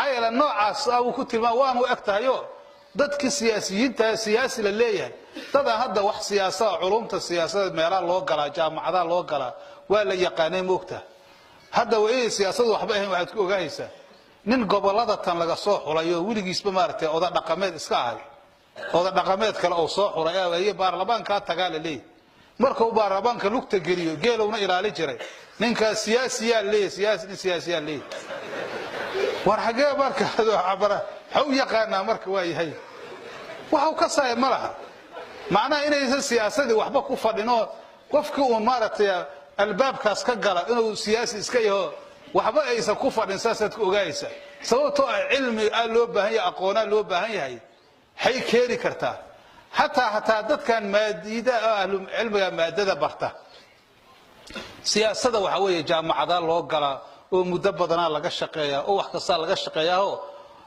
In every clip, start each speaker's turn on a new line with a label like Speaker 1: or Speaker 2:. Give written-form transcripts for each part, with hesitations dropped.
Speaker 1: Maxaa yeele, noocaas ah uu ku tilmaam waanu eg tahayo dadkii siyaasiyiinta, siyaasi la leeyahay, dadaan hadda wax siyaasada, culumta siyaasada meelaha loo galaa, jaamacadaha loo galaa, waa la yaqaanay, moogtaha. Hadda waa inay siyaasadu waxba ahayn. Waxaad ku ogaahaysaa nin gobolada tan laga soo xulay oo weligiisba, maaragtay, oda dhaqameed iska ahay, oda dhaqameed kale oo soo xulay aye baarlamaankaa tagaa la leeyahy. Markuu baarlamaanka lugta geliyo, geelowna ilaali jiray, ninkaas siyaasiyaa leeyahy, siyaasi, nin siyaasiyaa leeyahy. War xagee marka cabara waxa u yaqaanaa? Marka waa yahay waxau ka saaya ma laha. Macnaha inaysan siyaasadii waxba ku fadhin oo qofkii uun, maaragtay, albaabkaas ka gala inuu siyaasi iska yaho, waxba aysan ku fadhin, saasaad ku ogaayaysaa. Sababtoo ah cilmi aa loo baahan yahay, aqoonaa loo baahan yahay. Hay keeni kartaa xataa dadkan maadida, ahlu cilmiga maadada barta siyaasada, waxa weeye jaamacadaa loo galaa oo muddo badanaa laga shaqeeyaa oo wax kastaa laga shaqeeyaao.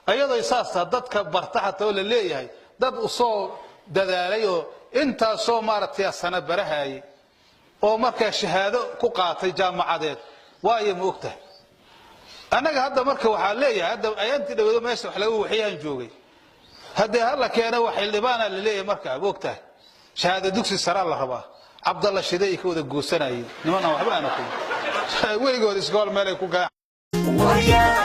Speaker 1: Ayadoo saas taha, dadka barta xataa oo la leeyahay dad usoo dadaalay oo intaasoo, maaragtay, sano barahayay oo markaa shahaado ku qaatay jaamacadeed waayo, ma ogtahay? Annaga hadda marka waxaa leeyahay, hadda ayaantii dhawado meesha wax laga waxyahan joogay, haddee hala keeno wax xildhibaana la leeyahay. Marka ma ogtahay, shahaado dugsi saraa la rabaa. Cabdalla Shide ay ka wada goosanayeen, niman aan waxba aan aqoon, weligood iskool meel ay ku galaan.
Speaker 2: Waryaa.